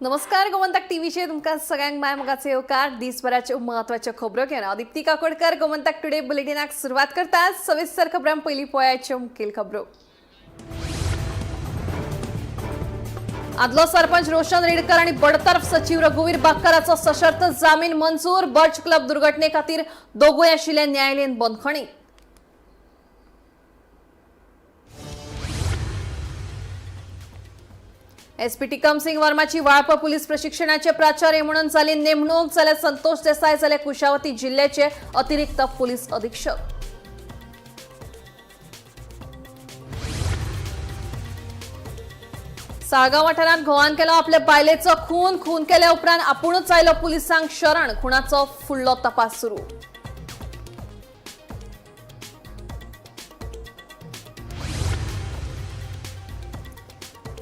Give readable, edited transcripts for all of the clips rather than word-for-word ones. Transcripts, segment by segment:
नमस्कार, गोमंतक टीव्हीचेर तुमकां सगळ्यांक माय मोगाचो येवकार. दिसभराच्यो म्हत्वाच्यो खबरो घेवन हांव दीप्ती काकोडकर गोमंतक टुडे बुलेटिनाक सुरवात करता. सविस्तर खबरां पयलीं पळयाच्यो मुखेल खबरो. आदलो सरपंच रोशन रेडकर आनी बडतर्फ सचिव रघुवीर बाक्कराचो सशर्त जामीन मंजूर. बर्च क्लब दुर्घटने खातीर दोगूय आशिल्ले न्यायालयीन बंदखणीत. एसपी टिकम सिंग वर्माची वाळपा पोलीस प्रशिक्षणाचे प्राचार्य म्हणून झाली नेमणूक. जाल्यार संतोष देसाय जाले कुशावती जिल्ह्याचे अतिरिक्त पोलीस अधीक्षक. साळगांव वाठारांत घोवान केलो आपल्या बायलेचो खून. खून केल्या उपरांत आपुणूच आयलो पुलिसांक शरण. खुणाचो फुडलो तपास सुरू.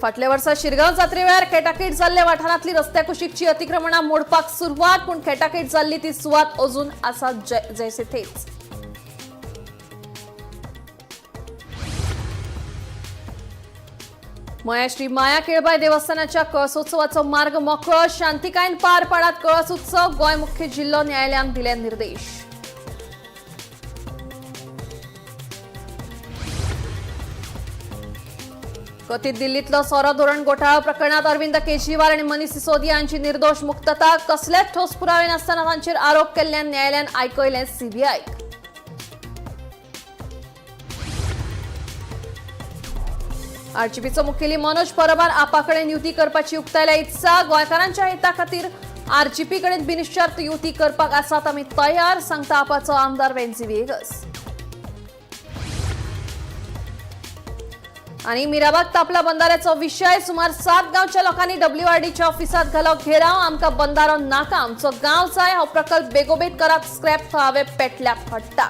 फाटल्या वर्सा शिरगांव जात्रे वेळार खेटाखेट जाल्ल्या वाठारांतली रस्त्या कुशीकची अतिक्रमणां मोडपाक सुरवात, पूण खेटाखेट जाल्ली ती सुवात अजून आसा जैसे थेच. मया श्री माया केळबाय देवस्थानाच्या कळसोत्सवाचो मार्ग मोकळो. शांतिकायेन पार पाडात कळस उत्सव. गोंय मुख्य जिल्हो न्यायालयान दिले निर्देश. कथित दिल्लीतलो सोरो धोरण घोटाळा प्रकरणात अरविंद केजरीवाल आणि मनीष सिसोदिया हांची निर्दोष मुक्तता. कसलेच ठोस पुरावे नासतना तांचेर आरोप केल्ल्यान न्यायालयान आयकयलें सीबीआयक. आरजीपीचो मुखेली मनोज परबान आपा कडेन युती करपाची उक्तायल्या इत्सा. गोंयकारांच्या हिता खातीर आरजीपी कडेन बिनशर्त युती करपाक आसात आमी तयार, सांगता आपाचो आमदार वेन्झी व्हिएगस. आणि मिराबाग तापला बंधाऱ्याचो विशय. सुमार 7 गांवच्या लोकांनी डब्ल्यूआरडीच्या ऑफिसात घालो घेराव. आमकां बंधारो नाका, आमचो गांव जाय. हो प्रकल्प बेगोबेग करात, स्क्रॅप थळावे पेटल्यात हट्टा.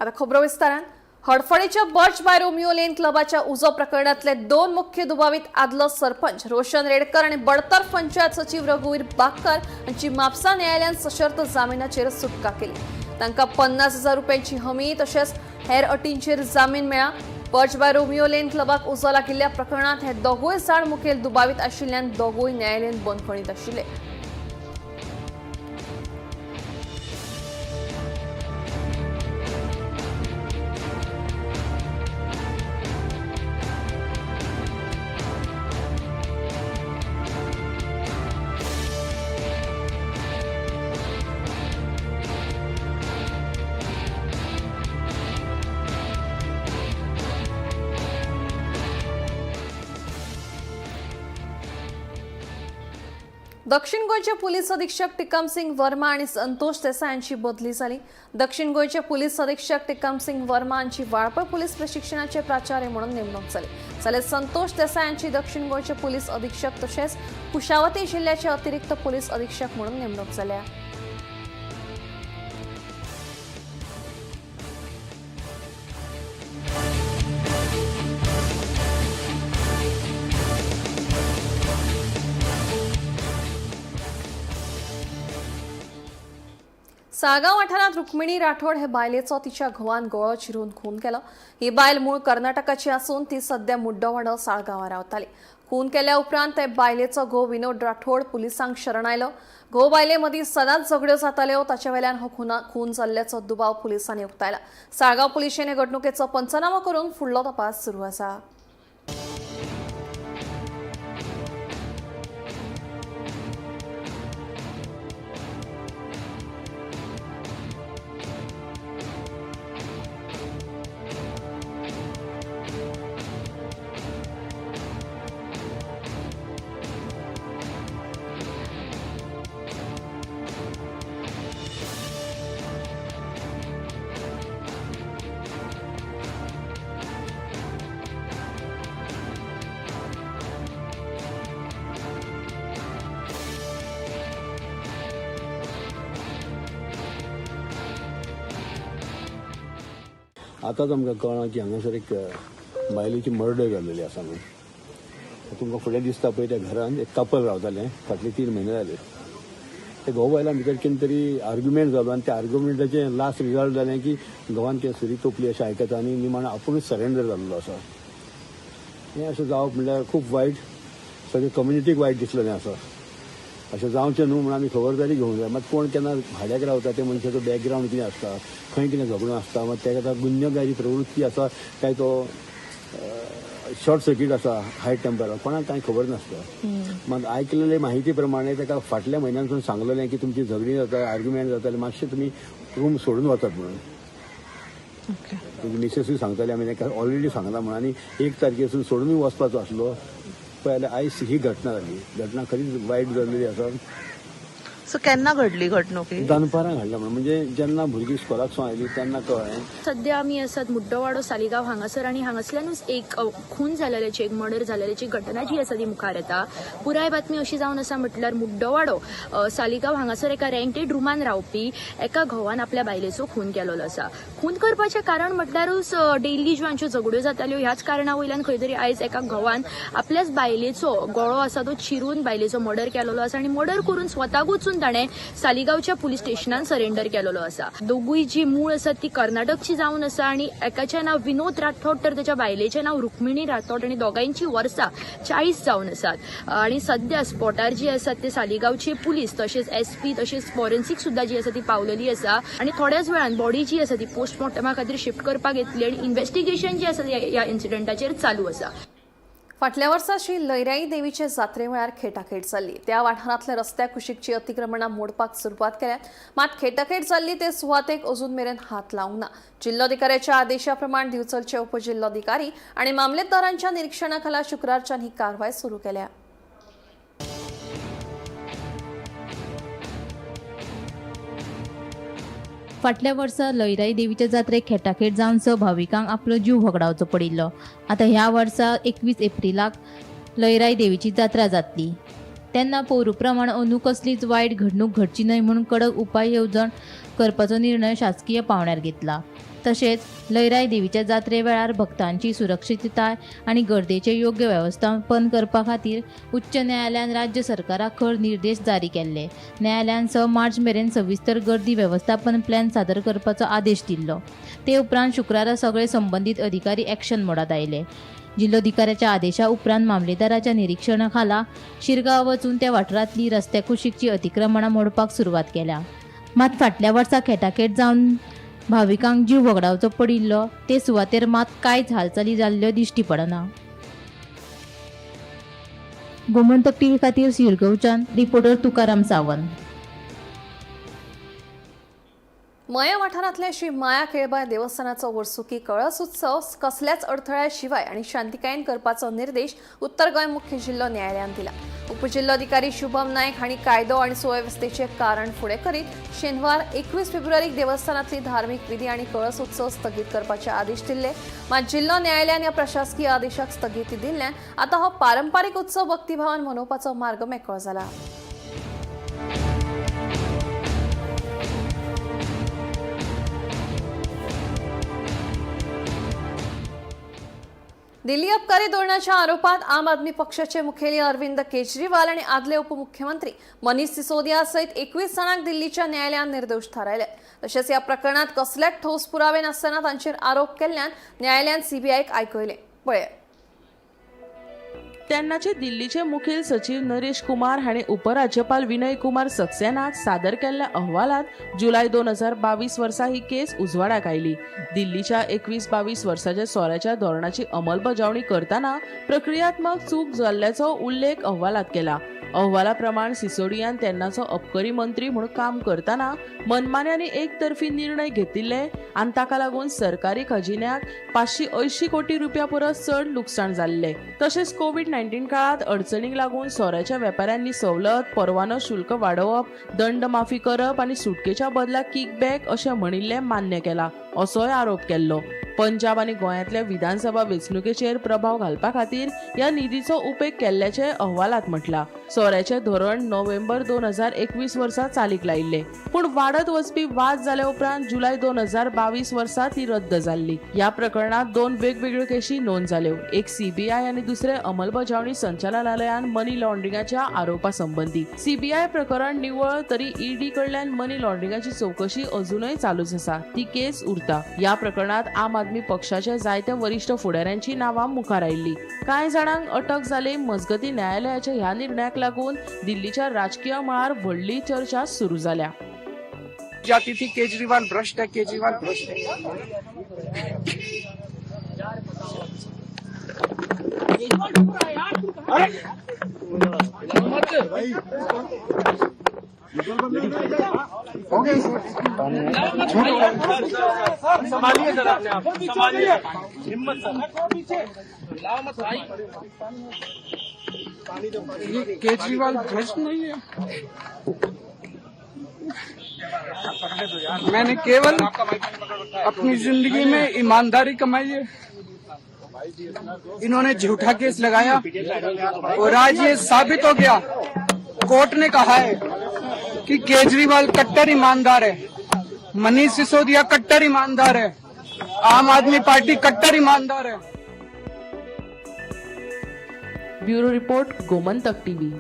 आता खबरो विस्तारान. हडफडेच्या बर्च बाय रोमियो लेन क्लबाच्या उजो प्रकरणातले 2 मुख्य दुबावीत आदलो सरपंच रोशन रेडकर आणि बडतर्फ पंचायत सचिव रघुवीर बाक्कर हांची म्हापसा न्यायालयान सशर्त जामिनाचेर सुटका केली. तांकां 50,000 रुपयांची हमी तशेंच हेर अटींचेर जामीन मेळ्ळा. बर्च बाय रोमियो लेन क्लबाक उजो लागिल्ल्या प्रकरणांत हे दोगूय जाण मुखेल दुबावीत आशिल्ल्यान दोगूय न्यायालयीन बंदखणीत आशिल्ले. दक्षिण गोंयचे पोलीस अधीक्षक टिकम सिंग वर्मा आणि संतोष देसाय यांची बदली झाली. दक्षिण गोंयचे पोलीस अधीक्षक टिकम सिंग वर्मा यांची वाळपय पोलीस प्रशिक्षणाचे प्राचार्य म्हणून नेमणूक झाली. जाल्यार संतोष देसाय यांची दक्षिण गोंयचे पोलीस अधीक्षक तशेंच कुशावती जिल्ह्याचे अतिरिक्त पोलीस अधीक्षक म्हणून नेमणूक जाल्या. साळगांव वाठारांत रुक्मिणी राठोड हे बायलेचो तिच्या घोवान गळो चिरून खून केलो. ही बायल मूळ कर्नाटकाची आसून ती सध्या मुड्डोवाडो साळगांवां रावताली. खून केल्या उपरांत ते बायलेचो घोव विनोद राठोड पुलिसांक शरण आयलो. घोव बायले मदीं सदांच झगड्यो जाताल्यो, ताचे वेल्यान हो खून जाल्ल्याचो दुबाव पुलिसांनी उक्तायला. साळगांव पुलिशेन हे घडणुकेचो पंचनामो करून फुडलो तपास सुरू आसा. आतांच आमकां कळ्ळां की हांगासर एक बायलेची मर्डर जाल्लेली आसा म्हणून. तुमकां फुडें दिसता पळय त्या घरान एक कपल रावतालें, फाटले 3 म्हयने जाले. ते घोव बायलां भितर कितें तरी आर्ग्युमेंट जालो आनी त्या आर्ग्युमेंटाचें लास्ट रिजल्ट जालें की घोवान ते सुरी तोपली अशें आयकता आनी निमाणें आपुणूच सरेंडर जाल्लो आसा. हें अशें जावप म्हणल्यार खूब वायट, सगळे कम्युनिटीक वायट दिसलेलें आसा. अशें जावचें न्हू म्हणून आमी खबरदारी घेवंक जाय. मात कोण केन्ना भाड्याक रावता ते मनशाचो बॅकग्रावंड कितें आसता, खंय कितें झगडो आसता, मात तेका गुन्यांवकारी प्रवृत्ती आसा काय तो शॉर्ट सर्कीट आसा हाय टेम्परार, कोणाक कांय खबर नासता. मात आयकलेले माहिती प्रमाणे ताका फाटल्या म्हयन्यानसून सांगलेलें की तुमची झगडी जाता, आर्ग्युमेंट जाता, मातशें तुमी रूम सोडून वचात म्हणून. तुजी मिसेसूय सांगताली आमी ताका ऑलरेडी सांगला म्हणून, आनी 1 तारखेसून सोडूनय वचपाचो आसलो. पळय जाल्यार आयज ही घटना जाली. घटना खरीच वायट जाल्लेली आसा. सो केन्ना घडली घडणूक? दनपारां घडल्या म्हणून, म्हणजे जेन्ना भुरगीं स्कुलाक सावन आयली तेन्ना कळ्ळें. सध्या आमी आसात मुड्डोवाडो सालिगांव हांगासर आनी हांगासल्यानूच एक खून जाल्ल्याची, एक मर्डर जाल्ल्याची घटना जी आसा ती मुखार येता. पुराय बातमी अशी जावन आसा म्हटल्यार मुड्डोवाडो सालिगांव हांगासर एका रेंटेड रुमान रावपी एका घोवान आपल्या बायलेचो खून केलेलो आसा. खून करपाचें कारण म्हटल्यारूच डेली ज्यो हांच्यो झगड्यो जाताल्यो ह्याच कारणा वयल्यान खंय तरी आयज एका घोवान आपल्याच बायलेचो गळो आसा तो चिरून बायलेचो मर्डर केलेलो आसा आनी मर्डर करून स्वताक वचून ताणें सालिगांवच्या पुलीस स्टेशनान सरेंडर केलेलो आसा. दोगूय जी मूळ आसात ती कर्नाटकची जावन आसा आनी एकाचें नांव विनोद राठोड तर ताच्या बायलेचें नांव रुक्मिणी राठोड आनी दोगांयची वर्सां 40 जावन आसात. आनी सद्या स्पॉटार जी आसात ते सालिगांवचे पुलीस तशेंच एसपी तशेंच फॉरेन्सिक सुद्दां जी आसा ती पावलेली आसा आनी थोड्याच वेळान बॉडी जी आसा ती पोस्टमॉर्टमा खातीर शिफ्ट करपाक येतली आनी इन्व्हेस्टिगेशन जी आसा ह्या इन्सिडंटाचेर चालू आसा. फाटल्या वर्सा श्री लयराई देवीचे जात्रे वेळार खेटाखेट जाल्ली. त्या वाठारांतल्या रस्त्या कुशीकची अतिक्रमणां मोडपाक सुरवात केल्या, मात खेटाखेट जाल्ली ते सुवातेक अजून मेरेन हात लावंक ना. जिल्लोधिकाऱ्याच्या आदेशा प्रमाण दिवचलचे उपजिल्लोधिकारी आनी मामलेदारांच्या निरीक्षणाखाला शुक्रारच्यान ही कारवाय सुरू केल्या. फाटल्या वर्सा लयराई देवीच्या जात्रेक खेटाखेट जावन 6 भाविकांक आपलो जीव होगडावचो पडिल्लो. आतां ह्या वर्सा 21 एप्रिलाक लयराई देवीची जात्रा जातली तेन्ना पोरू प्रमाण अंदू कसलीच वायट घडणूक घडची न्हय म्हूण कडक उपाय येवजण करपाचो निर्णय शासकीय पांवड्यार घेतला. तशेंच लयराई देवीच्या जात्रे वेळार भक्तांची सुरक्षितताय आनी गर्देचें योग्य वेवस्थापन करपा खातीर उच्च न्यायालयान राज्य सरकाराक खर निर्देश जारी केल्ले. न्यायालयान 6 मार्च मेरेन सविस्तर गर्दी वेवस्थापन प्लॅन सादर करपाचो आदेश दिल्लो. ते उपरांत शुक्रारा सगळे संबंदीत अधिकारी एक्शन मोडांत आयले. जिल्लोधिकाऱ्याच्या आदेशा उपरांत मामलेदाराच्या निरीक्षणाखाला शिरगांव वचून त्या वाठारांतली रस्त्या कुशीकची अतिक्रमणां मोडपाक सुरवात केल्या. मात फाटल्या वर्सा खेटाखेट जावन भाविकांक जीव वगडावचो पडिल्लो ते सुवातेर मात कांयच हालचाली जाल्ल्यो दिश्टी पडना. गोमंतक टीव्ही खातीर शिरगांवच्यान रिपोर्टर तुकाराम सावंत. मया वाठारांतल्या श्री माया केळबाय देवस्थानाचो वर्सुकी कळस उत्सव कसल्याच अडथळ्याशिवाय आनी शांतिकायेन करपाचो निर्देश उत्तर गोंय मुख्य जिल्लो न्यायालयान दिला. उपजिल्लोधिकारी शुभम नायक हांणी कायदो आनी सुवेवस्थेचें कारण फुडें करीत शेनवार 21 फेब्रुवारीक देवस्थानांतली धार्मीक विधी आनी कळस उत्सव स्थगीत करपाचे आदेश दिल्ले. मात जिल्लो न्यायालयान ह्या प्रशासकीय आदेशाक स्थगिती दिल्ल्यान आतां हो पारंपारीक उत्सव भक्तिभावान मनोवपाचो मार्ग मेकळो जाला. दिल्ली अबकारी धोरणाच्या आरोपात आम आदमी पक्षाचे मुखेली अरविंद केजरीवाल आणि आदले उपमुख्यमंत्री मनीष सिसोदिया सहित 21 जाणांक दिल्लीच्या न्यायालयान निर्दोष थारायले. तशेंच या प्रकरणात कसलेच ठोस पुरावे नासतना तांचेर आरोप केल्ल्यान न्यायालयान सीबीआयक आयकयले. पळया. तेन्नाचे दिल्लीचे मुखेल सचिव नरेश कुमार हांणी उपराज्यपाल विनय कुमार सक्सेनाक सादर केल्ल्या अहवालात जुलय 2022 वर्सा ही केस उजवाडाक आयली. दिल्लीच्या 21-22 वर्साच्या सोऱ्याच्या धोरणाची अंमलबजावणी करतना प्रक्रियात्मक चूक जाल्ल्याचो उल्लेख अहवालात केला. अहवाला प्रमाण सिसोडियान तेन्नाचो अबकारी मंत्री म्हूण काम करतना मनमान्यांनी एकतर्फी निर्णय घेतिल्ले आनी ताका लागून सरकारी खजिन्याक 580 कोटी रुपया परस चड लुकसाण जाल्लें. तशेंच कोवीड-19 काळांत अडचणीक लागून सोऱ्याच्या वेपाऱ्यांनी सवलत, परवानो शुल्क वाडोवप, दंड माफी करप आनी सुटकेच्या बदला किकबॅक अशें म्हणिल्लें मान्य केलां असोय आरोप केल्लो. पंजाब आनी गोंयांतल्या विधानसभा वेंचणुकेचेर प्रभाव घालपा खातीर ह्या निधीचो उपेग केल्ल्याचें अहवालांत म्हटलां. सोऱ्याचें धोरण नोव्हेंबर 2021 वर्सा चालीक लायिल्लें, पूण वाडत वचपी वाद जाल्या उपरांत जुलय 2022 वर्सा ती रद्द जाल्ली. ह्या प्रकरणांत 2 वेगवेगळ्यो केशी नोंद जाल्यो, एक सीबीआय आनी दुसरें अंमलबजावणी संचालनालयान मनी लॉन्ड्रिंगाच्या आरोपा संबंदी. सीबीआय प्रकरण निवळ तरी ईडी कडल्यान मनी लॉन्ड्रिंगाची चवकशी अजूनय चालूच आसा, ती केस उरता. ह्या प्रकरणांत आम आदमी आदमी पक्षाच्या जायत्या वरिश्ठ फुडाऱ्यांची नांवां मुखार आयिल्ली. कांय जाणांक अटक जाली. मजगतीं न्यायालयाच्या ह्या निर्णयाक लागून दिल्लीच्या राजकीय मळार व्हडली चर्चा सुरू जाल्या. जाती थी केजरीवाल भ्रष्ट है, केजरीवाल भ्रष्ट है. संभालिए जरा अपने आप, संभालिए, हिम्मत ये केजरीवाल भ्रष्ट नहीं है. मैंने केवल अपनी जिंदगी में ईमानदारी कमाई है. इन्होंने झूठा केस लगाया और आज ये साबित हो गया. कोर्ट ने कहा है कि केजरीवाल कट्टर ईमानदार है, मनीष सिसोदिया कट्टर ईमानदार है, आम आदमी पार्टी कट्टर ईमानदार है. Bureau report, Gomantak TV.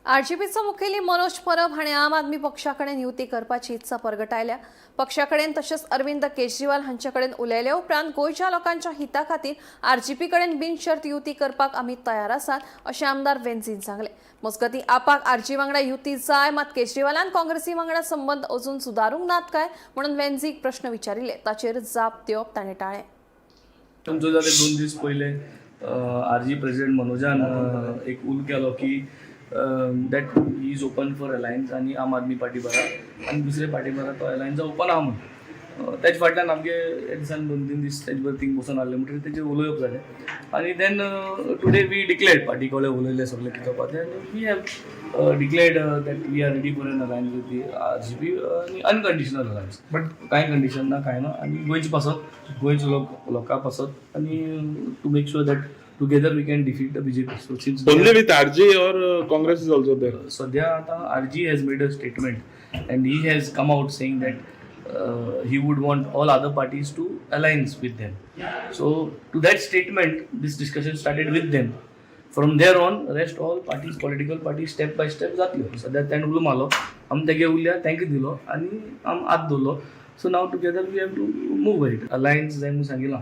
आरजीपीचो मुखेली मनोज परब हाणें आम आदमी पक्षा कडेन युती करपाची इत्सा परगटायल्या. पक्षा कडेन तशेंच अरविंद केजरीवाल हांचे कडेन उलयले उपरांत गोंयच्या लोकांच्या हिता खातीर आरजीपी कडेन बिनशर्त युती करपाक आमी तयार आसात, अशें आमदार वेन्झीन सांगलें. मजगतीं, आपाक आरजी वांगडा युती जाय, मात केजरीवालान काँग्रेसी वांगडा संबंद अजून सुदारूंक नात काय म्हणून वेन्झीक प्रश्न विचारिल्ले, ताचेर जाप दिवप ताणें टाळ्ळें. तुमचो जाले 2 दीस पयले आर जी प्रेसिडेंट मनोजान एक उल केलो की that he is open for alliance आनी आम आदमी पार्टी बरा आनी दुसरे पार्टी बरा तो अलायन्सा ओपन आहा म्हणून. तेज फाटल्यान आमगे हे दिसान 2-3 दीस तेज बरोबर थिंग बसून आहले म्हणटकीर तेजेर उलोवप जालें आनी then today we declared, party कडेन उलयले सगळे कितें जावपा तें आनी we have declared that we are ready for an alliance with the RGP आनी अनकंडिशनल अलायन्स, बट कांय कंडिशन ना, कांय ना आनी गोंयचे पासत, गोंयचो लोक लोकां पासत आनी to make sure that together we can defeat the BJP. So since Only with RG or Congress is also there? सध्या आता RG has made a statement and he has come out saying that he would want all other parties to alliance with them. So to that statement, this discussion started with them. From there on, rest all parties, political parties, step by step जातल्यो. सध्या तेणें उलो मारलो, आमी तेगे उरल्या, तांकां दिलो आनी आम हात दवरलो. So now together we have to move it. Alliance जाय म्हणून सांगिलां.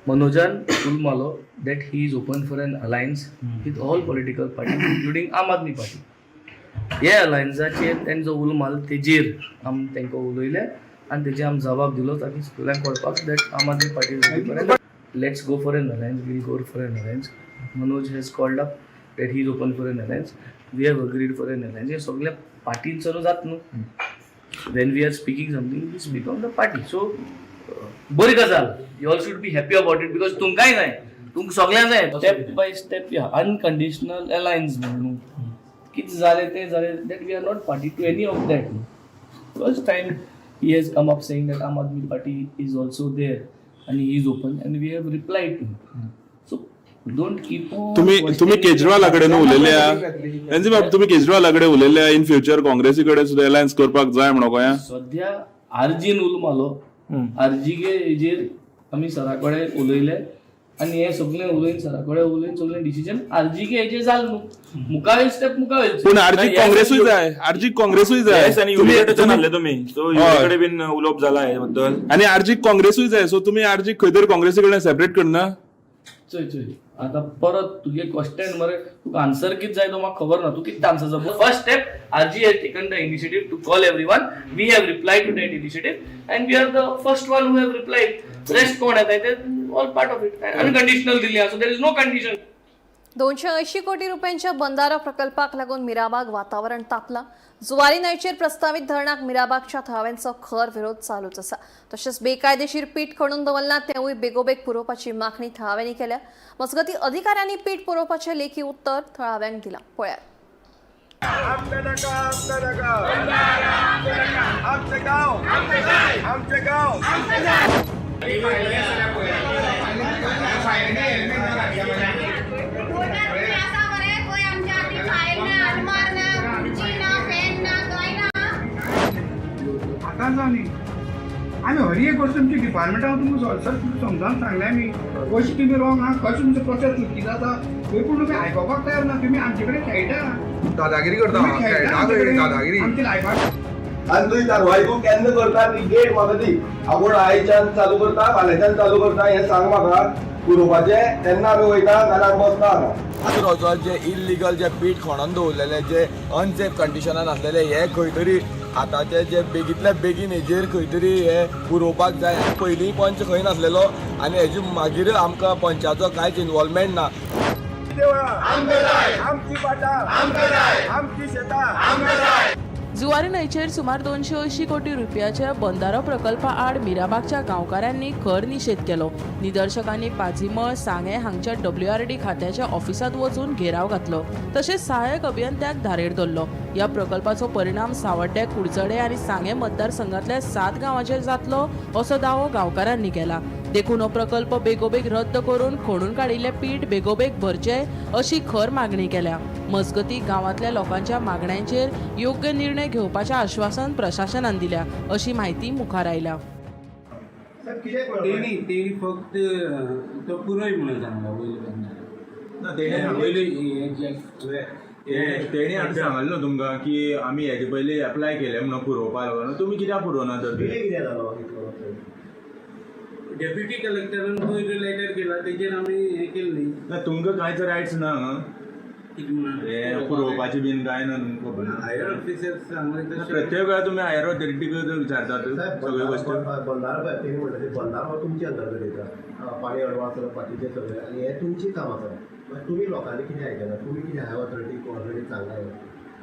मनोजान उलो मारलो that he is open for an alliance with all political parties, including Aam Aadmi Party. हे अलायन्साचेर तेणें जो उलो मारलो तेजेर आमी तांकां उलयले आनी तेजेर आमी जबाब दिलो ताकी सगळ्यांक कळपाक that Aam Aadmi Party is, let's go for an alliance, we'll go for an alliance. Manoj has called up that he is open for an alliance. We have agreed for an alliance. हे सगळ्या पार्टींचो जात न्हू. When we are speaking something, we speak on the party. So बरी गजाल, you all should be happy about it because तुमकांय जाय, तुमकां सगळ्यांक जाय. स्टेप बाय स्टेप या, अनकंडिशनल अलायन्स म्हणून कितें जालें तें जालें, that we are not party to any of that. First time he has come up saying that Aam Aadmi Party is also there and he is open, and we have replied to him. So don't keep on तुम्ही तुम्ही केजरीवाला कडेन उलयल्या, NG बाब, तुम्ही केजरीवाला कडेन उलयल्या, in future काँग्रेसी कडेन सुद्दां alliance करपाक जाय म्हणून गोंया? सध्या आरजीन उलो मारलो, आरजी हेजेर आमी सरा कडेन उलयले आनी हे सगळें उलयन, सरा कडेन उलयन सगळें डिसिजन आरजी हेजेर जालें न्हू. मुखावेल स्टेप मुखावेल. पूण आरजी काँग्रेसूय जाय, आरजी काँग्रेसूय जाय. येस, आनी युनिटेटाच्यान आहले तुमी, सो हय. कडेन बीन उलोवप जाला हे बद्दल? आनी आरजी काँग्रेसूय जाय, सो तुमी आरजी खंय तरी काँग्रेसी कडेन सेपरेट करना? चोय चोय, आता परत तुगे क्वेश्चन मरे, तुका आन्सर कितें जाय तो म्हाका खबर ना. तूं कितें answer? First step, RG has taken the initiative to call everyone. We have replied to that initiative and we are the first one who have replied. Rest कोण येता ते all part of it. Unconditional दिली, so there is no condition. 280 कोटी रुपयांच्या बंधारा प्रकल्पाक लागून मिराबाग वातावरण तापलां. जुवारी न्हंयचेर प्रस्तावीत धरणाक मिराबागच्या थळाव्यांचो खर विरोध चालूच आसा. तशेंच बेकायदेशीर पीठ खणून दवरलां तेवूय बेगोबेग पुरोवपाची मागणी थळाव्यांनी केल्या. मजगतीं, अधिकाऱ्यांनी पीठ पुरोवपाचें लेखी उत्तर थळाव्यांक दिलां. पळयात. आमचं नका, आमचं नका, आमचं गाव, आमचं गाव. आसा मरे, खंय आमच्या हातीन फायल ना, आलमार ना, खुर्ची ना, फॅन ना, कांय ना. आतां जावं न्ही, आमी हर एक गोश्ट तुमच्या डिपार्टमेंटान तुमकां सर समजावन सांगलें आमी, कशी तुमी रॉंग आहा, कशें तुमचो प्रोसेस चुकी जाता थंय, पूण तुमी आयकोपाक तयार ना. तुमी आमचे कडेन खेळटा. दादागिरी करता. तुमी खेळटा आमचे कडेन. दादागिरी. आमच्या लायफाक. आनी तुजी कारवाय तूं केन्ना करता ती डेट म्हाका दी. आपूण आयच्यान चालू करता फाल्यांच्यान चालू करता हें सांग म्हाका पुरोवपाचें, तेन्ना आमी वयता नाल्यार आमी बसता हांगा. वचोन जे इल्लिगल जे पीठ खणोन दवरलेले जे अनसेफ कंडिशनान आसलेले हे खंय तरी आतांचे जे बेगींतल्या बेगीन हेजेर खंय तरी हे पुरोवपाक जाय. पयलीं पंच खंय नासलेलो आनी हेजे मागीर आमकां पंचाचो कांयच इनवॉल्वमेंट ना. आमची वाटा आमची शेतां. जुवारी न्हंयचेर सुमार 280 कोटी रुपयाच्या बंधारो प्रकल्पा आड मिराबागच्या गांवकारांनी खर निशेध केलो. निदर्शकांनी पाजीमळ सांगें हांगच्या WRD खात्याच्या ऑफिसांत वचून घेराव घातलो, तशेंच सहाय्यक अभियंत्याक धारेर धरलो. ह्या प्रकल्पाचो परिणाम सावड्डे, कुडचडे आनी सांगें मतदारसंघांतल्या 7 गांवांचेर जातलो असो दावो गांवकारांनी केला. देखून हो प्रकल्प बेगोबेग रद्द करून खणून काडिल्लें पीठ बेगोबेग भरचें अशी खर मागणी केल्या. मजगती गांवांतल्या लोकांच्या मागण्यांचेर योग्य निर्णय घेवपाचें आश्वासन प्रशासनान दिल्या अशी म्हायती मुखार आयल्या. तेणी फक्त तो पुरय म्हणून सांगला वयले तेणी आतां सांगलें न्हू तुमकां की आमी हेजे पयलीं एप्लाय केलें म्हणून पुरोवपा लागून, तुमी कित्याक पुरोवना तर? डेप्युटी कलेक्टरान पयर लेटर केला तेजेर आमी हें केलें न्ही. ना तुमकां कांयच रायट्स ना हांगा हें पुरोवपाचें बीन कांय ना तुमकां खबर ना. हायर ऑफिसर सांगलें तशें प्रत्येक वेळा तुमी हायर ऑथॉरिटीक विचारतात सगळ्यो गोश्टी. बंधारो पळय तेणी म्हणटा ते बंधारो तुमच्या अंतर्गत येता, पाणी अडवा आसा बाकीचें सगळें आनी हें तुमचें काम आसा. मागीर तुमी लोकांनी कितें आयकना, तुमी कितें हायर ऑथॉरिटीक ऑलरेडी सांगला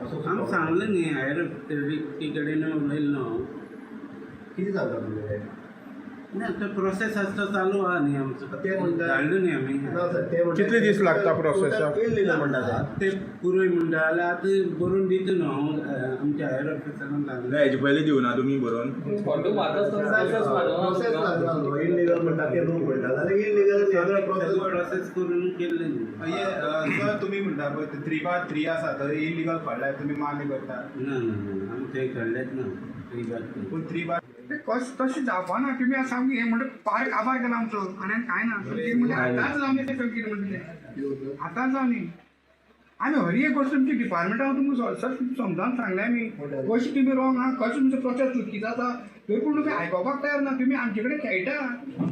असो आमी सांगलें न्ही हायर ऑथॉरिटी कडेन उलयलें न्हू. कितें सांगता तुमी हें? ना तो प्रोसेस आसता चालू आहा न्ही आमचो, धाडलो न्ही आमी. कितले दीस लागता प्रोसेसाक? इल्लिगल म्हणटा ते पुरय म्हणटा जाल्यार आतां बरोवन दिता न्हू हांव आमच्या हायर ऑफिसरान सांगलें. हेजे पयलीं दिवना तुमी बरोवन? प्रोसेस लागला इल्लिगल म्हणटा ते लोक म्हणटा जाल्यार इल्लिगल प्रोसेस करून केल्लें न्ही. सर तुमी म्हणटा पळय 3x3 आसा थंय इल्लिगल खणलाय तुमी मान्य करता? ना ना आमी थंय खणलेंच ना 3x3. पूण 3x तशें जावपा ना. तुमी आतां सामकें हें म्हणटा पार काबार केला आमचो आनी कांय ना. म्हणटा आतांच जावं न्ही तें कितें म्हणटा तें आतांच जावं न्ही. आमी हर एक गोश्ट तुमच्या डिपार्टमेंटान तुमकां सर समजावन सांगलें आमी कशें तुमी रॉंग आहा, कशें तुमचो प्रोसेस चुकीचो आसा, थंय पूण तुमी आयकोपाक तयार ना. तुमी आमचे कडेन खेळटा,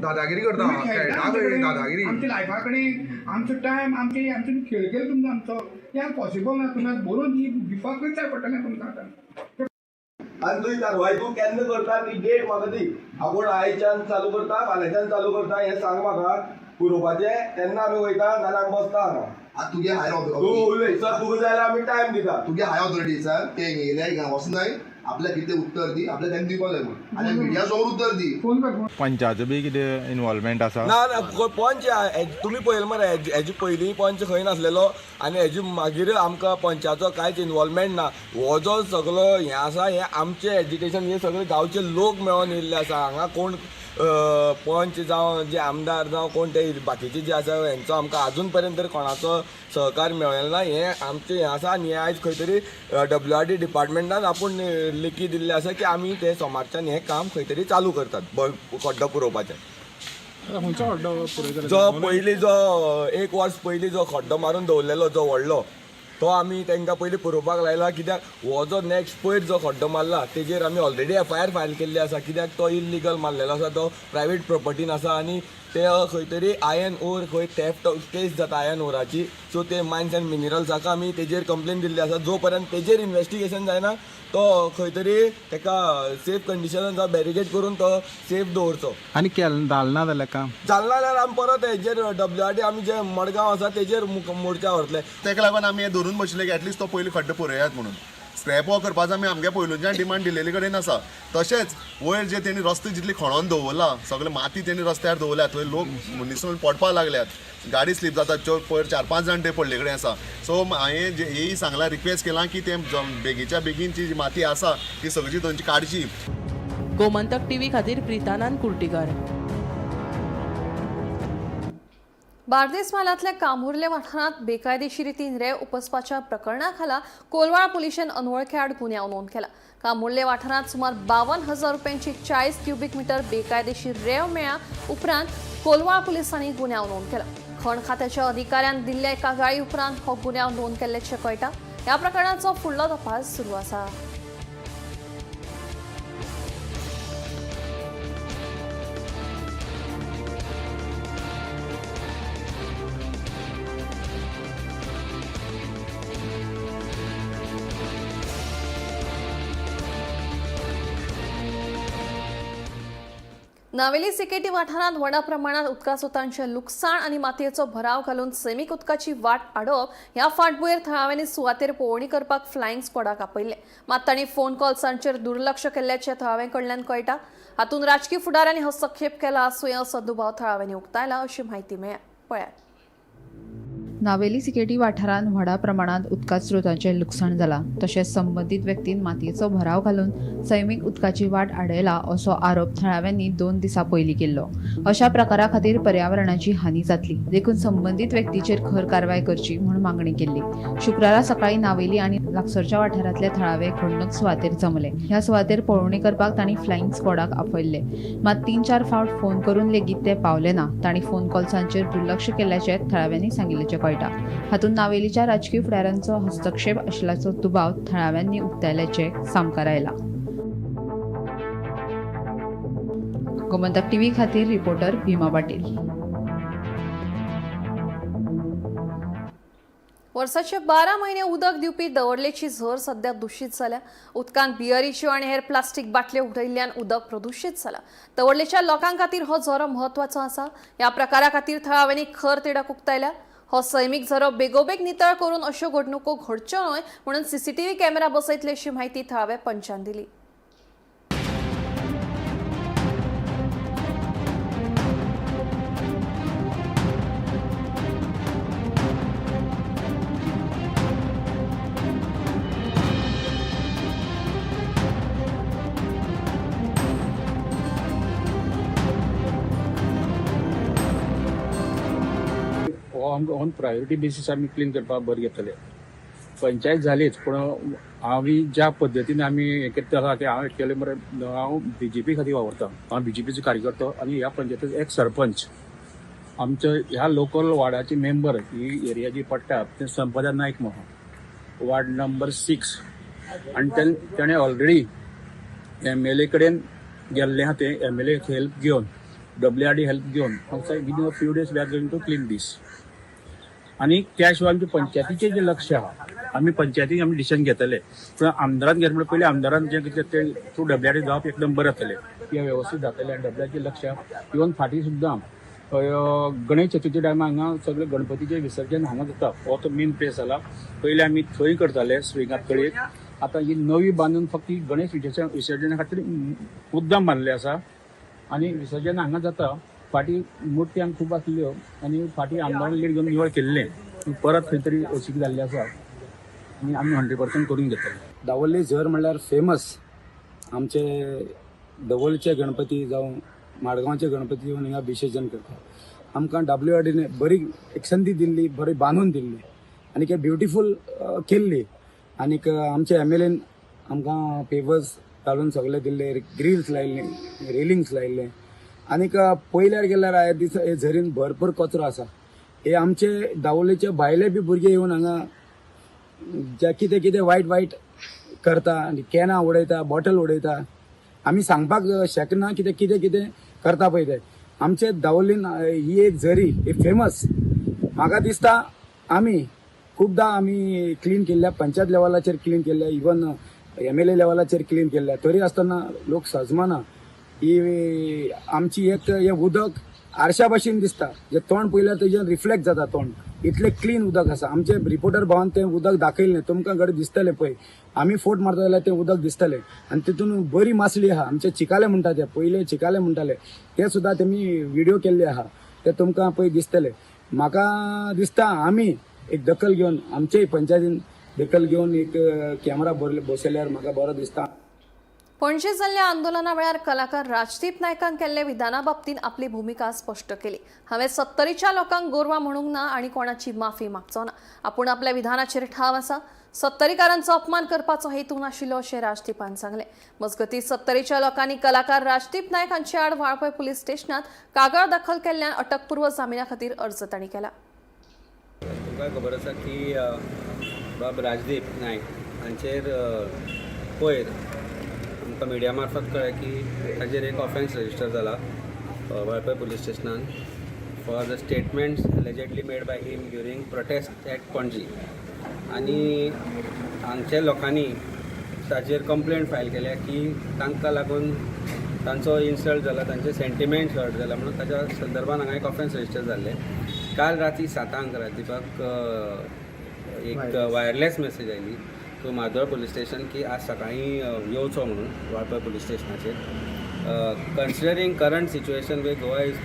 दादागिरी करता, दादागिरी आमच्या लायफा कडेन, आमचो टायम, आमचे आमचे खेळ केलो तुमचो आमचो तें पॉसिबल ना. तुमी आतां बरोवन दिवपाकूच जाय पडटलें तुमकां आतां. आनी तुजी कारवाय तूं केन्ना करता ती डेट म्हाका दी. आपूण आयच्यान चालू करता फाल्यांच्यान चालू करता हें सांग म्हाका पुरोवपाचें, तेन्ना आमी वयता नाल्यार आमी बसता हांगा. आतां तुगे हायर तूं उलय सर, तुका जाय जाल्यार आमी टायम दिता. तुगे हायर ऑथॉरिटी सर ते येयले हिंगा वचनाय आपल्याक कितें उत्तर दी, आपल्याक तांकां दिवपाक जाय म्हूण आनी मिडिया समोर उत्तर दी. पंचाचो बी कितें इनवॉल्वमेंट आसा? ना ना पंच तुमी पळयलें मरे हेजे पयलीं पंच खंय नासलेलो आनी हेजे मागीर आमकां पंचाचो कांयच इनवॉल्वमेंट ना. हो जो सगलो हें आसा हें आमचें एजिटेशन, हे सगळे गांवचे लोक मेळोन येयल्ले आसा हांगा. कोण पंच जावं जे आमदार जावं कोण ते बाकीचे जे आसा हेंचो आमकां आजून पर्यंत तरी कोणाचो सहकार मेळ्ळें ना. हें आमचें हें आसा आनी हें आयज खंय तरी WRD डिपार्टमेंटान आपूण लेखी दिल्लें आसा की आमी ते सोमारच्यान हें काम खंय तरी चालू करतात खड्डो पुरोवपाचें. जो पयलीं जो एक वर्स पयलीं जो खड्डो मारून दवरलेलो जो व्हडलो तो आमी तांकां पयलीं पुरोवपाक लायला. कित्याक हो जो नेक्स्ट पयर जो खड्डो मारला तेजेर आमी ऑलरेडी FIR file केल्ली आसा. कित्याक तो इल्लिगल मारलेलो आसा, तो प्रायवेट प्रोपर्टीन आसा आनी ते खंय तरी आयन ओर खंय थेफ्ट केस जाता आयन ओराची. सो ते मायन्स एंड मिनरल्साक आमी तेजेर कंप्लेन दिल्ली आसा. जो पर्यंत तेजेर इन्वेस्टिगेशन जायना तो खंय तरी ताका सेफ कंडिशनान जावं बॅरिगेड करून तो सेफ दवरचो. आनी जालें ना जाल्यार काम जालें ना जाल्यार आमी परत हेजेर WRD आमी जे मडगांव आसा तेजेर मोर्चा व्हरतले. ताका लागून आमी हें धरून बशिल्ले की एटलिस्ट तो पयलीं खड्डो पुरयात म्हणून. स्क्रॅप वॉक करपाचो आमी आमगे पयलूच्यान डिमांड दिलेले कडेन आसा. तशेंच वयर जे तेणी रस्ते जितली खणोन दवरला, सगळे माती तेणी रस्त्यार दवरल्या, थंय लोक निसरून पडपाक लागल्यात, गाडी स्लीप जाता, पयर 4-5 जाण ते पडले कडेन आसा. सो हांवें हेंय सांगलां, रिक्वेस्ट केलां की ते बेगीच्या बेगीन जी माती आसा ती सगळी थंयची काडची. गोमंतक टीव्ही खातीर प्रितानंद कुर्टीकर. बार्देस म्हालांतल्या कामुर्ले वाठारांत बेकायदेशीर रितीन रेंव उपसपाच्या प्रकरणा खाला कोलवाळ पुलिशेन अनवळखे आड गुन्यांव नोंद केला. कामुर्ले वाठारांत सुमार 52,000 रुपयांची 40 क्युबीक मिटर बेकायदेशीर रेंव मेळ्ळ्या उपरांत कोलवाळ पुलिसांनी गुन्यांव नोंद केला. खण खात्याच्या अधिकाऱ्यान दिल्ल्या एका गाळी उपरांत हो गुन्यांव नोंद केल्ल्याचें कळटा. ह्या प्रकरणाचो फुडलो तपास सुरू आसा. नावेली सिकेटी वाठारांत व्हडा प्रमाणात उदका स्रोतांचें लुकसाण आनी मातयेचो भराव घालून सैमीक उदकाची वाट आडोवप ह्या फाटभुंयेर थळाव्यांनी सुवातेर पळोवणी करपाक फ्लायिंग स्क्वॉडाक आपयल्लें. मात तांणी फोन कॉल्सांचेर दुर्लक्ष केल्ल्याचें थळाव्यां कडल्यान कळटा. हातूंत राजकी फुडाऱ्यांनी हस्तक्षेप केला आसूं असो दुबाव थळाव्यांनी उक्तायला अशी म्हायती मेळ्ळ्या. पळयात. नावेली सिकेटी वाठारांत व्हडा प्रमाणात उदका स्रोतांचें लुकसाण जालां. तशेंच संबंदीत व्यक्तीन मातयेचो भराव घालून सैमीक उदकाची वाट आडयला असो आरोप थळाव्यांनी 2 दिसां पयलीं केल्लो. अशा प्रकारा खातीर पर्यावरणाची हानी जातली, देखून संबंदीत व्यक्तीचेर खर कारवाय करची म्हूण मागणी केल्ली. शुक्रारा सकाळीं नावेली आनी लागसरच्या वाठारांतले थळावे घडणूक सुवातेर जमले. ह्या सुवातेर पळोवणी करपाक तांणी फ्लायिंग स्क्वॉडाक आपयल्ले. मात 3-4 फावट फोन करून लेगीत ते पावले ना. तांणी फोन कॉल्सांचेर दुर्लक्ष केल्ल्याचें थळाव्यांनी सांगिल्ल्याचें कळटा. हातूंत नावेलीच्या राजकीय फुडाऱ्यांचो हस्तक्षेप आशिल्ल्याचो दुबाव थळाव्यांनी उक्तायल्याचे सामकार आयला. गोमंतक टीव्ही खातीर रिपोर्टर भीमा पाटील. वर्साचे 12 महिने उदक दिवपी दवर्लेची झर सध्या दूषित जाल्या. उदकांत बियरीच्यो आनी हेर प्लास्टीक बाटल्यो उडयल्ल्यान उदक प्रदूषित जाला. दवर्लेच्या लोकां खातीर हो झरो म्हत्वाचो आसा. ह्या प्रकारा खातीर थळाव्यांनी खर तिडक उक्तायल्या. हो सैमीक झरो बेगोबेग नितळ करून अश्यो घडणुको घडच्यो न्हय म्हणून सीसीटीव्ही कॅमेरा बसयतले अशी म्हायती थळाव्या पंचान दिली. हो आमकां ऑन प्रायोरिटी बेसीस आमी क्लीन करपाक बरें घेतले. पंचायत जालीच, पूण आमी ज्या पद्दतीन आमी हें करता आसा ते हांव एक्चुअली मरे हांव बीजेपी खातीर वावुरता. हांव बीजेपीचो कार्यकर्तो आनी ह्या पंचायतीचो एक सरपंच. आमच्या ह्या लोकल वार्डाचे मेंबर ही एरिया जी पडटा ते संपदा नायक म्हणून, वार्ड नंबर 6, आनी तेणें ऑलरेडी एमएलए कडेन गेल्लें आहा. तें एमएलए हेल्प घेवन, WRD help घेवन within a few days we are going to clean this. आनी त्या शिवाय आमचे पंचायतीचें जें लक्ष आहा, आमी पंचायतीन आमी डिसिजन घेतले, पूण आमदारान घेतले म्हणल्यार पयलीं आमदारान जें कितें तें थ्रू WRD जावप एकदम बरें जातलें, किंवा वेवस्थीत जातलें. आनी WRDचें लक्ष आहा. इवन फाटीं सुद्दां गणेश चतुर्थी टायमार हांगा सगळे गणपतीचें विसर्जन हांगा जाता. हो तो मेन प्लेस जाला. पयलीं आमी थंय करताले स्विंगात तळयेक. आतां ही नवी बांदून फक्त गणेश विसर्जना खातीर मुद्दाम बांदले आसा आनी विसर्जन हांगा जाता. फाटीं मुर्ती हांगा खूब आसल्यो आनी फाटीं आमदारान लीड घेवन निवळ केल्लें, परत खंय तरी अशीक जाल्ली आसा आनी आमी 100% करून घेतले. दावोली झर म्हणल्यार फेमस. आमचे दवोलचे गणपती जावं माडगांवचे गणपती येवन हिंगा विसर्जन करता. आमकां WRDने बरी एक संदी दिल्ली, बरी बांदून दिल्ली आनी एक ब्युटिफूल केल्ली. आनीक आमचे MLAन आमकां पेपर्स घालून सगळे दिल्ले, ग्रिल्स लायिल्ले, रेलिंग्स लायिल्ले. आनीक पयल्यार गेल्यार हे दीस हे झरीन भरपूर कचरो आसा. हे आमचे दावोलेचे भायले बी भुरगे येवन हांगा जे कितें कितें वायट वायट करता आनी कॅनां उडयता, बॉटल उडयता. आमी सांगपाक शकना कितें कितें कितें करता पळय ते. आमचे दावोलीन ही एक झरी ही फेमस. म्हाका दिसता आमी खुबदां आमी क्लीन केल्ल्या, पंचायत लेवलाचेर क्लीन केल्ल्या, इवन MLA लेवलाचेर क्लीन केल्ल्या, तरी आसतना लोक सजमाना. ही आमची एक हे उदक आरशा भाशेन दिसता, जे तोंड पळयल्यार तेजें रिफ्लेक्ट जाता तोंड, इतलें क्लीन उदक आसा. आमचे रिपोर्टर भावान तें उदक दाखयलें, तुमकां घडये दिसतलें पळय. आमी फोट मारता जाल्यार तें उदक दिसतलें आनी तितून बरी मासळी आहा. आमचे चिकाले म्हणटा ते, पयले चिकाले म्हणटाले ते सुद्दां तेमी विडियो केल्ले आहा, ते तुमकां पळय दिसतले. म्हाका दिसता आमी एक दखल घेवन, आमचेय पंचायतीन दखल घेवन एक कॅमेरा बसयल्यार म्हाका बरो दिसता. पणजे जाल्ल्या आंदोलना वेळार कलाकार राजदीप नायकान केल्ल्या विधाना बाबतींत आपली भुमिका स्पश्ट केली. हांवें 70च्या लोकांक गोरवां म्हणूंक ना आनी कोणाची माफी मागचो ना. आपूण आपल्या विधानाचेर ठाव आसा. 70कारांचो अपमान करपाचो हेतू नाशिल्लो अशें राजदीपान सांगलें. मजगतीं 70च्या लोकांनी कलाकार राजदीप नायक हांचे आड वाळपय पुलीस स्टेशनात कागाळ दाखल केल्ल्यान अटकपूर्व जामिना खातीर अर्ज तांणी केला. तुमकां खबर आसा की बाब राजदीप नायक हांचेर पयर आमकां मिडिया मार्फत कळ्ळें की ताजेर एक ऑफेन्स रजिस्टर जाला वाळपय पुलीस स्टेशनान for the statements allegedly made by him during protest at Panaji. आनी हांगच्या लोकांनी ताजेर कंप्लेंट फायल केल्या की तांकां लागून तांचो इन्सल्ट जाला, तांचे सेंटिमेंट्स हर्ट जाला म्हणून ताच्या संदर्भान हांगा एक ऑफेन्स रजिस्टर जाल्लें. काल राती 7 लांक राजदीपाक एक वायरलेस मेसेज आयली टू म्हार्दोळ पुलीस स्टेशन की आज सकाळीं येवचो म्हणून वाळपय पुलीस स्टेशनाचेर. Considering current situation where Goa is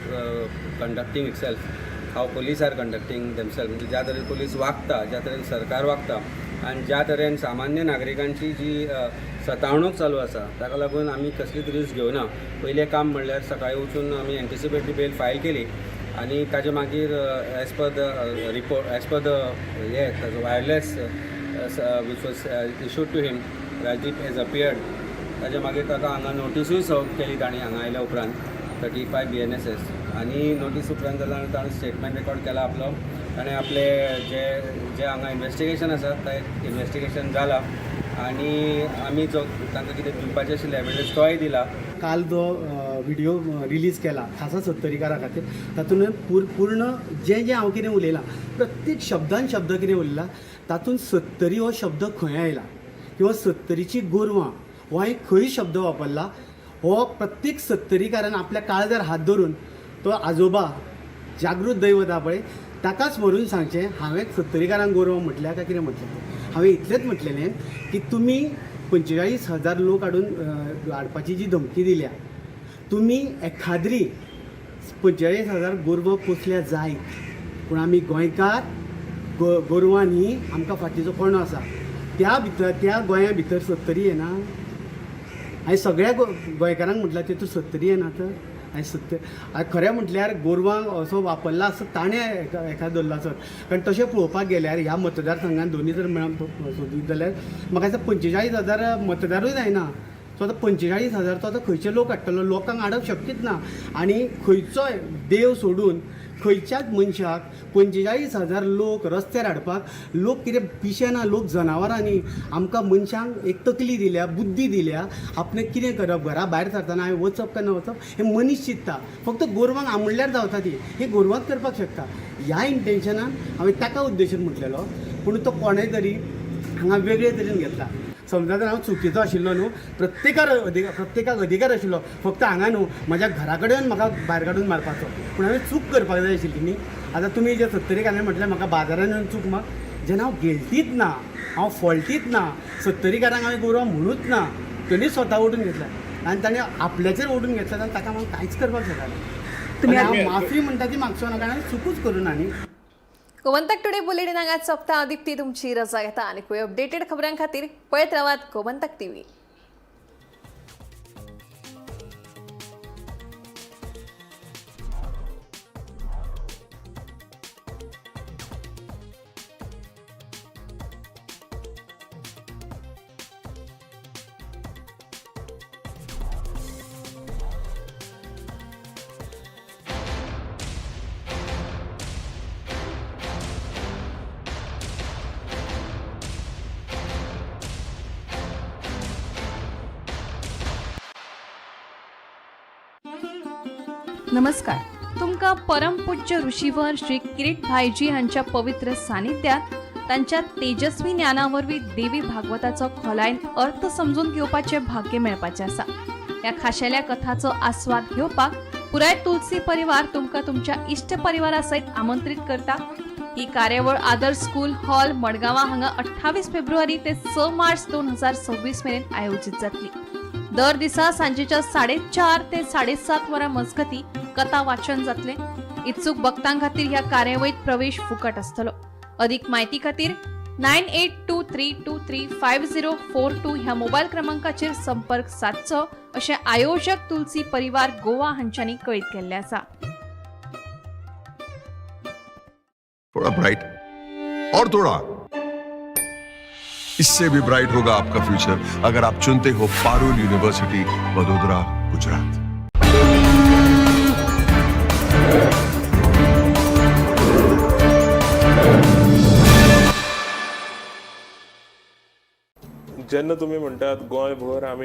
conducting itself, how police are conducting themself, म्हणजे ज्या तरेन पुलीस वागता, ज्या तरेन सरकार वागता आनी ज्या तरेन सामान्य नागरिकांची जी सतावणूक चालू आसा, ताका लागून आमी कसलीच रिस्क घेवना. पयलें काम म्हणल्यार सकाळीं वचून आमी एन्टिसिपेटरी बेल फायल केली आनी ताजे मागीर as per the report, as per the हे ताजो wireless which was issued to him, Rajdeep has appeared. ताजे मागीर ताका हांगा नोटिसूय सर्व केली तांणी हांगा आयल्या उपरांत, 35 BNSS. आनी नोटीस उपरांत जाल्यार ताणें स्टेटमेंट रेकॉर्ड केला आपलो. ताणें आपले जे जे हांगा इन्वेस्टिगेशन आसा तें इन्वेस्टिगेशन जाला आनी आमी जो तांकां कितें दिवपाचें आशिल्लें एविडन्स तोय दिला. काल जो व्हिडिओ रिलीज केला खासा सत्तरीकारा खातीर, तातूंत पूर्ण जें जें हांव कितें उलयलां, प्रत्येक शब्दान शब्द कितें उलयला, तातूंत सत्तरी हो शब्द खंय आयला किंवा सत्तरीची गोरवां हो हांवें खंय शब्द वापरला, हो प्रत्येक सत्तरीकारान आपल्या काळजार हात धरून तो आजोबा जागृत दैवत आहा पळय ताकाच व्हरून सांगचें, हांवें सत्तरीकारांक गोरवां म्हटल्या काय कितें म्हटलें. हांवें इतलेंच म्हटलेलें की तुमी 45,000 लोक हाडून हाडपाची जी धमकी दिल्या, तुमी एखाद्री 45,000 गोरवां पोसल्या जायत, पूण आमी गोंयकार गोरवां न्ही, आमकां फाटीचो कोणो आसा त्या भितर, त्या गोंया भितर सत्तरी येना. हांवें सगळ्या गोंयकारांक म्हटल्यार तितून सत्तरी येना तर हांवें सत्तर खरें म्हटल्यार गोरवांक असो वापरला असो ताणें एका धरला आसत, कारण तशें पळोवपाक गेल्यार ह्या मतदारसंघान दोनी जर मेळून सोदीत जाल्यार म्हाका दिसता 45,000 मतदारूय जायना. सो आतां 45,000 तो आतां खंयचे लोक हाडटलो? लोकांक हाडप शक्यच ना. आनी खंयचोय देव सोडून खंयच्याच मनशाक 45,000 लोक रस्त्यार हाडपाक, लोक कितें पिशे ना, लोक जनावरां न्ही. आमकां मनशांक एक तकली दिल्या, बुद्धी दिल्या, आपणें कितें करप, घरा भायर सरतना हांवें वचप काय ना वचप हें मनीस चिंत्ता. फक्त गोरवांक आमुडल्यार जावता ती हें गोरवांच करपाक शकता ह्या इंटेन्शनान हांवें ताका उद्देशून म्हटलेलो, पूण तो कोणें तरी हांगा वेगळे तरेन घेतला. समजा जर हांव चुकीचो आशिल्लो न्हू, प्रत्येकाक अधिकार आशिल्लो, फक्त हांगा न्हू, म्हज्या घरा कडेन म्हाका भायर काडून मारपाचो, पूण हांवें चूक करपाक जाय आशिल्ली न्ही. आतां तुमी जे सत्तरीकारांनी म्हटलें म्हाका बाजारान येवन चूक माग, जेन्ना हांव गिल्टीच ना, हांव फॉल्टीच ना, सत्तरीकारांक हांवें गोरवां म्हणूच ना, तेणी स्वता ओडून घेतल्या आनी ताणें आपल्याचेर ओडून घेतल्या जाल्यार ताका हांव कांयच करपाक शकना. हांव माफी म्हणटा ती मागचो ना, कारण हांवें चुकूच करूं ना न्ही. गोमंतक टुडे बुलेटिन हांगाच सोंपता. दीप्ती तुमची रजा घेता आनी अपडेटेड खबरां खातीर पळयत रावात गोमंतक टीव्ही. नमस्कार. तुमकां परमपूज्य ऋषीवर श्री किरीट भाईजी हांच्या पवित्र सानिध्यात तांच्या तेजस्वी ज्ञाना वरवीं देवी भागवताचो खोलायेन अर्थ समजून घेवपाचें भाग्य मेळपाचें आसा. ह्या खाशेल्या कथाचो आस्वाद घेवपाक पुराय तुलसी परिवार तुमकां तुमच्या इश्ट परिवारा सयत आमंत्रीत करता. ही कार्यावळ आदर्श स्कूल हॉल, मडगांवा हांगा 28 फेब्रुवारी ते 6 मार्च 2026 मेरेन आयोजीत जातली. दर दिसा सांजेच्या 4:30 ते 7:30 वरां मजगती कथा वाचन जातले. इत्सूक भक्तां खातीर ह्या कार्यावळीत प्रवेश फुकट आसतलो. अधिक माहिती खातीर 9823235042 ह्या मोबायल क्रमांकाचेर संपर्क सादचो अशें आयोजक तुलसी परिवार गोवा हांच्यांनी कळीत केल्लें आसा. थोड़ा ब्राइट और थोड़ा इससे भी ब्राइट होगा आपका फ्यूचर, अगर आप चुनते हो पारुल यूनिवर्सिटी, वडोदरा, गुजरात. जेन्ना तुमी म्हणटात गोंयभर आमी